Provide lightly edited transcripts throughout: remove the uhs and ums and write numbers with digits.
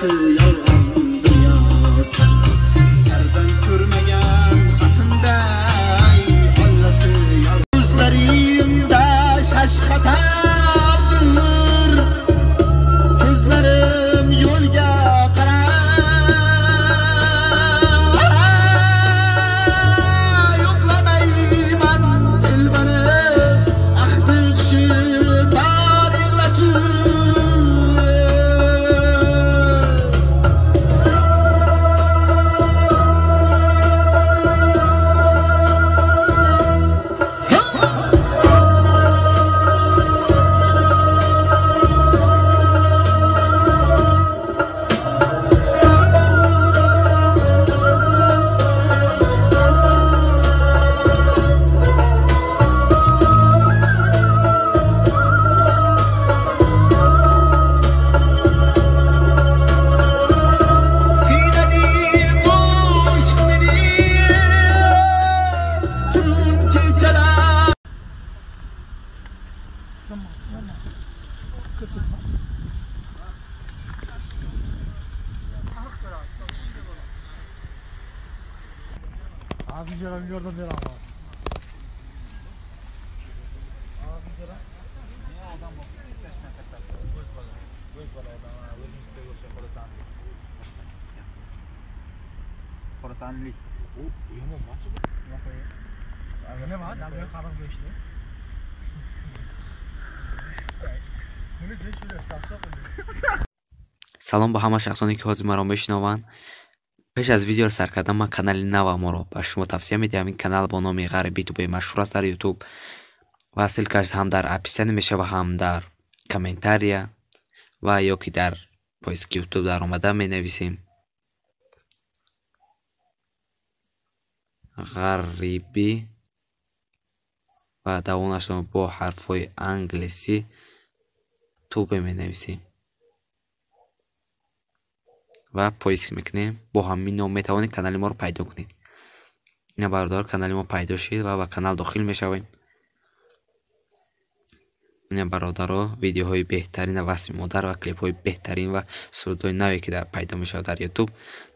Ollasi yolg'on dunyosi. Farzand ko'rmagan xotinday ollasi yolg'on. Ko'zlarimda shash xatardir, ko'zlarim yo'lga qarar. Yo'qlamayman telbani, ahdi qushi bor yig'latib. Салом ба ҳама шахсоне ки ҳозир маро мешунаванд. Пеш аз видеоро сар кардан ман канали наваморо ба шумо тавсия медиҳам. Ин канал бо номи Ғариби Тубе машҳур аст дар Ютуб ва ссылкаш ҳам дар описание мешавад, ҳам дар комментария ва ё ки дар поиски Ютуб дар омада менависем. Ғариби ва давонашро бо ҳарфҳои англисӣ Тубе менависем ва поиск мекунем. Бо ҳамин ном метавонед канали моро пайдо кунед. Ина бародар, канали мо пайдо шид ва ба канал дохил мешавем. Ина бародаро, видеоҳои беҳтарин ва васфи модар ва клипҳои беҳтарин ва сурудҳои наве ки пайдо мешавад дар Ютуб,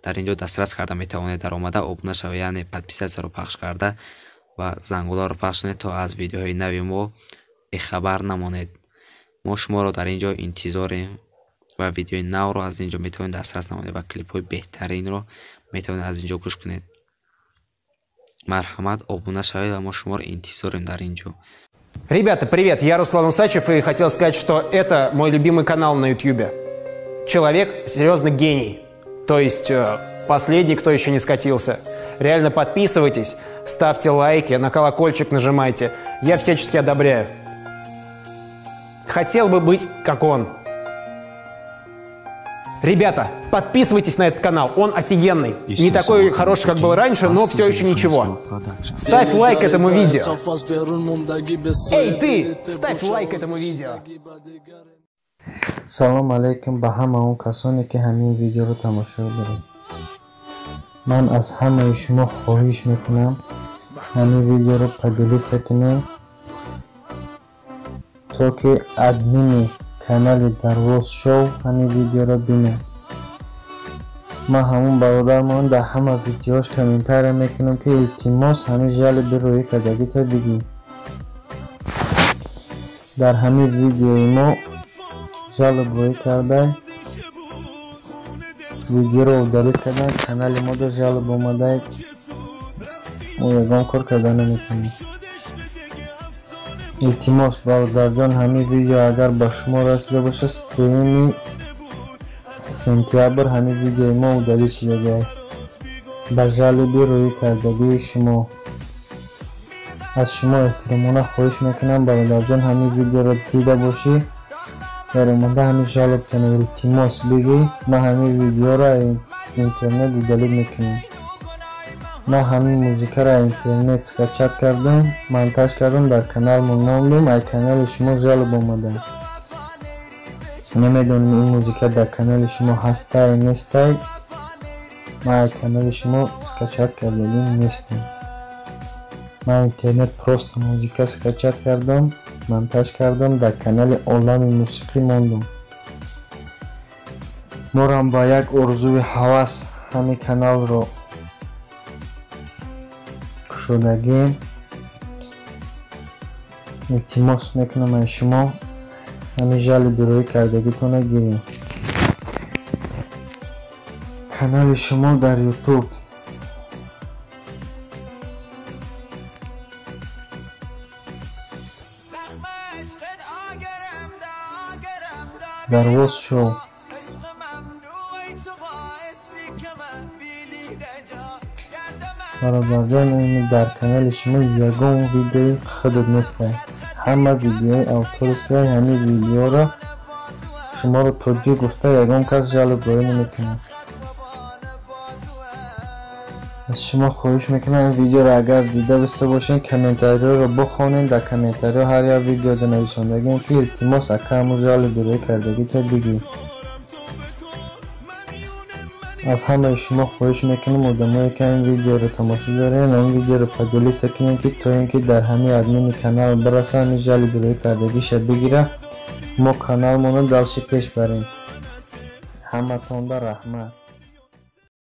дар ин ҷо дастрас карда метавонед. Дар омада обуна шавед, яъне подписатсияро пахш карда ва зангуларо пахш кунед, то аз видеоҳои нави мо бехабар намонед. Мо шуморо дар ин ҷо интизорем ва видеои навро аз ин ҷо метавонед дастрас намоед ва клипҳои беҳтаринро метавонед аз ин ҷо гӯш кунед. Марҳамат, обуна шавед ва мо шуморо интизорем дар ин ҷо. Ребята, привет, я Руслан Усачев и хотел сказать, что это мой любимый канал на Ютьюбе. Человек серьезно гений, то есть последний, кто еще не скатился. Реально подписывайтесь, ставьте лайки, на колокольчик нажимайте. Я всячески одобряю. Хотел бы быть как он. Ребята, подписывайтесь на этот канал, он офигенный. Не такой хороший, как был раньше, но все еще ничего. Ставь лайк этому видео. Эй, ты! Ставь лайк этому видео. Салом алейкум ба ҳама он касоне ки ҳамин видеоро тамошо доред. Ман аз ҳамаи шумо хоҳиш мекунам ҳамин видеоро поделиться кунем, то ки админи канали Дарвоз Шоу ҳамин видеоро бинад. Ман ҳамун бародармон дар ҳама видеош комментария мекунам, ки илтимос ҳамин жалоби рӯӣ кардагита бигӣ. Дар ҳамин видеои мо жалоб рӯӣ карда, видеоро удалить кардан, канали мо да жалоб омада, мо ягон кор карда наметавонем. Илтимос бародарҷон, ҳамин видео агар ба шумо расида бошад, 3 сентябр ҳамин видеои мо удалить шудагиай ба жалоби рӯӣ кардагии шумо. Аз шумо эҳтиромона хоҳиш мекунам бародарҷон, ҳамин видеоро дида бошӣ, дар омада ҳамин жалоб кана, илтимос бигӣ ман ҳамин видеоро интернет удалить мекунам. Ман ҳамин музикаро интернет скачать кардам, монтаж кардам, дар каналмон мондум, ай канали шумо жалоб омада. Намедонам ин музика дар канали шумо ҳастай нестай, ман ай канали шумо скачать кардагим нестам. Ман интернет просто музика скачать кардам, монтаж кардам, дар канали Олами мусиқӣ мондум. Морам ба як орзуи ҳавас ҳамин каналро кушодагем. Илтимос мекунам аз шумо, ҳамин жалоби рӯӣ кардагитонро гирем. Канали шумо дар YouTube Дарвоз шоу. Бародарҷон, дар канали шумо ягон видеои худат нестай. Ҳама видеои авторская. Ҳамин видеоро шуморо тоҷик гуфта ягон кас жалоб роӣ намекунад. Аз шумо хоҳиш мекунам, ин видеоро агар дида биста бошед, комментариёро бихонед. Дар комментариё ҳар як видеода нависондагем, ки илтимос, ака, ҳамун жалоби рӯӣ кардагита бигир. Аз ҳамаи шумо хоҳиш мекунам, одамое ки ҳамин видеоро тамошо доред, ҳамин видеоро поделиться кунед, ки то ин ки дар ҳамин админи канал бираса, ҳамин жалоби рӯӣ кардагиша бигира, мо каналмонро дальше пеш барем. Ҳаматонба раҳмат.